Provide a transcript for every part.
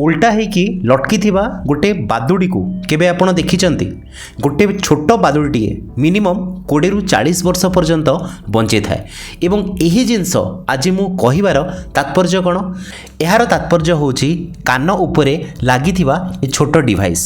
ଓଲଟା ହେଇକି ଲଟକିଥିବା ଗୋଟେ ବାଦୁଡ଼ିକୁ କେବେ ଆପଣ ଦେଖିଛନ୍ତି? ଗୋଟେ ଛୋଟ ବାଦୁଡ଼ିଟିଏ ମିନିମମ୍ 20ରୁ 40 ବର୍ଷ ପର୍ଯ୍ୟନ୍ତ ବଞ୍ଚିଥାଏ। ଏବଂ ଏହି ଜିନିଷ ଆଜି ମୁଁ କହିବାର ତାତ୍ପର୍ଯ୍ୟ କ'ଣ? ଏହାର ତାତ୍ପର୍ଯ୍ୟ ହେଉଛି କାନ ଉପରେ ଲାଗିଥିବା ଏ ଛୋଟ ଡିଭାଇସ୍।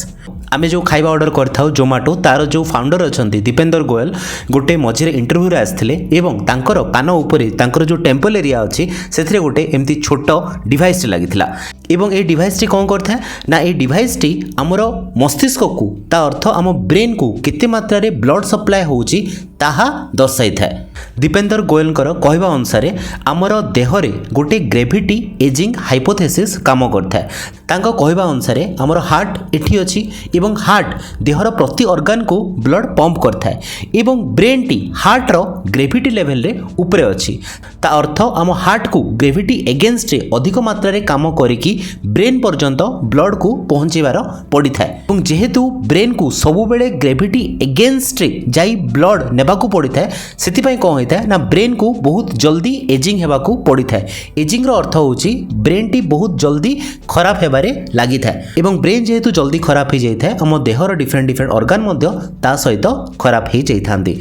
ଆମେ ଯେଉଁ ଖାଇବା ଅର୍ଡ଼ର କରିଥାଉ ଜୋମାଟୋ, ତା'ର ଯେଉଁ ଫାଉଣ୍ଡର ଅଛନ୍ତି ଦୀପେନ୍ଦର ଗୋୟଲ, ଗୋଟେ ମଝିରେ ଇଣ୍ଟରଭ୍ୟୁରେ ଆସିଥିଲେ ଏବଂ ତାଙ୍କର କାନ ଉପରେ, ତାଙ୍କର ଯେଉଁ ଟେମ୍ପଲ୍ ଏରିଆ ଅଛି, ସେଥିରେ ଗୋଟେ ଏମିତି ଛୋଟ ଡିଭାଇସ୍ଟି ଲାଗିଥିଲା। ଏବଂ ଏଇ ଡିଭାଇସ୍ଟି କ'ଣ କରିଥାଏ ନା, ଏଇ ଡିଭାଇସ୍ଟି ଆମର ମସ୍ତିଷ୍କକୁ, ତା ଅର୍ଥ ଆମ ବ୍ରେନ୍କୁ କେତେ ମାତ୍ରାରେ ବ୍ଲଡ଼ ସପ୍ଲାଏ ହେଉଛି, ତାହା ଦର୍ଶାଇଥାଏ। ଦୀପେନ୍ଦର ଗୋୟଲଙ୍କର କହିବା ଅନୁସାରେ ଆମର ଦେହରେ ଗୋଟେ ଗ୍ରେଭିଟି ଏଜିଂ ହାଇପୋଥେସିସ୍ କାମ କରିଥାଏ। ତାଙ୍କ କହିବା ଅନୁସାରେ ଆମର ହାର୍ଟ ଏଠି ଅଛି ଏବଂ ହାର୍ଟ ଦେହର ପ୍ରତି ଅର୍ଗାନକୁ ବ୍ଲଡ଼ ପମ୍ପ କରିଥାଏ ଏବଂ ବ୍ରେନ୍ଟି ହାର୍ଟର ଗ୍ରେଭିଟି ଲେଭେଲରେ ଉପରେ ଅଛି। ତା ଅର୍ଥ ଆମ ହାର୍ଟକୁ ଗ୍ରେଭିଟି ଏଗେନଷ୍ଟରେ ଅଧିକ ମାତ୍ରାରେ କାମ କରିକି ବ୍ରେନ୍ ପର୍ଯ୍ୟନ୍ତ ବ୍ଲଡ଼କୁ ପହଞ୍ଚାଇବାର ପଡ଼ିଥାଏ। ଏବଂ ଯେହେତୁ ବ୍ରେନ୍କୁ ସବୁବେଳେ ଗ୍ରେଭିଟି ଏଗେନଷ୍ଟରେ ଯାଇ ବ୍ଲଡ଼ ନେବାକୁ ପଡ଼ିଥାଏ, ସେଥିପାଇଁ କ'ଣ ହୋଇଥାଏ ନା, ବ୍ରେନ୍କୁ ବହୁତ ଜଲ୍ଦି ଏଜିଂ ହେବାକୁ ପଡ଼ିଥାଏ। ଏଜିଂର ଅର୍ଥ ହେଉଛି ବ୍ରେନ୍ଟି ବହୁତ ଜଲ୍ଦି ଖରାପ ହେବାରେ ଲାଗିଥାଏ। ଏବଂ ବ୍ରେନ୍ ଯେହେତୁ ଜଲ୍ଦି ଖରାପ ହୋଇଯାଇଥାଏ, ଆମ ଦେହର ଡିଫରେଣ୍ଟ ଡିଫରେଣ୍ଟ ଅର୍ଗାନ ମଧ୍ୟ ତା ସହିତ ଖରାପ ହୋଇଯାଇଥାନ୍ତି।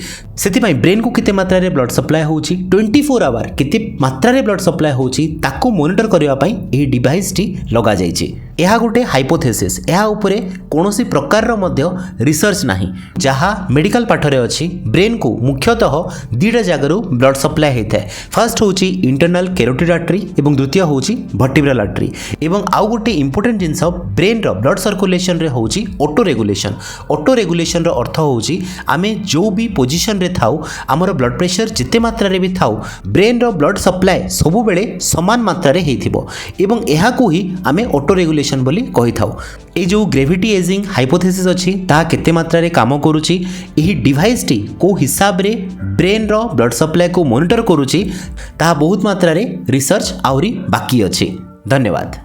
ସେଥିପାଇଁ ବ୍ରେନ୍କୁ କେତେ ମାତ୍ରାରେ ବ୍ଲଡ଼ ସପ୍ଲାଏ ହେଉଛି, 24 ଆୱାର କେତେ ମାତ୍ରାରେ ବ୍ଲଡ଼ ସପ୍ଲାଏ ହେଉଛି, ତାକୁ ମନିଟର କରିବା ପାଇଁ ଏହି ଡିଭାଇସ୍ଟି ଲଗାଯାଇଛି। ଏହା ଗୋଟେ ହାଇପୋଥେସିସ୍। ଏହା ଉପରେ କୌଣସି ପ୍ରକାରର ମଧ୍ୟ ରିସର୍ଚ୍ଚ ନାହିଁ। ଯାହା ମେଡ଼ିକାଲ ପାଠରେ ଅଛି, ବ୍ରେନ୍କୁ ମୁଖ୍ୟତଃ ଦୁଇଟା ଜାଗାରୁ ବ୍ଲଡ଼ ସପ୍ଲାଏ ହୋଇଥାଏ। ଫାର୍ଷ୍ଟ ହେଉଛି ଇଣ୍ଟରନାଲ କେରୋଟିଡ୍ ଆର୍ଟରୀ ଏବଂ ଦ୍ୱିତୀୟ ହେଉଛି ଭର୍ଟିବ୍ରାଲ ଆର୍ଟରୀ। ଏବଂ ଆଉ ଗୋଟେ ଇମ୍ପୋର୍ଟାଣ୍ଟ ଜିନିଷ ବ୍ରେନ୍ର ବ୍ଲଡ଼ ସର୍କୁଲେସନରେ ହେଉଛି ଅଟୋ ରେଗୁଲେସନ୍। ଅଟୋ ରେଗୁଲେସନ୍ର ଅର୍ଥ ହେଉଛି ଆମେ ଯେଉଁ ବି ପୋଜିସନରେ ଥାଉ, ଆମର ବ୍ଲଡ଼ ପ୍ରେସର ଯେତେ ମାତ୍ରାରେ ବି ଥାଉ, ବ୍ରେନ୍ର ବ୍ଲଡ଼ ସପ୍ଲାଏ ସବୁବେଳେ ସମାନ ମାତ୍ରାରେ ହେଇଥିବ ଏବଂ ଏହାକୁ ହିଁ ଆମେ ଅଟୋ ରେଗୁଲେସନ୍ ବୋଲି କହିଥାଉ। ଏଇ ଯେଉଁ ଗ୍ରେଭିଟି ଏଜିଂ ହାଇପୋଥେସିସ୍ ଅଛି, ତାହା କେତେ ମାତ୍ରାରେ କାମ କରୁଛି, ଏହି ଡିଭାଇସ୍ଟି କେଉଁ ହିସାବରେ ବ୍ରେନ୍ର ବ୍ଲଡ଼ ସପ୍ଲାଏକୁ ମନିଟର କରୁଛି, ତାହା ବହୁତ ମାତ୍ରାରେ ରିସର୍ଚ୍ଚ ଆହୁରି ବାକି ଅଛି। ଧନ୍ୟବାଦ।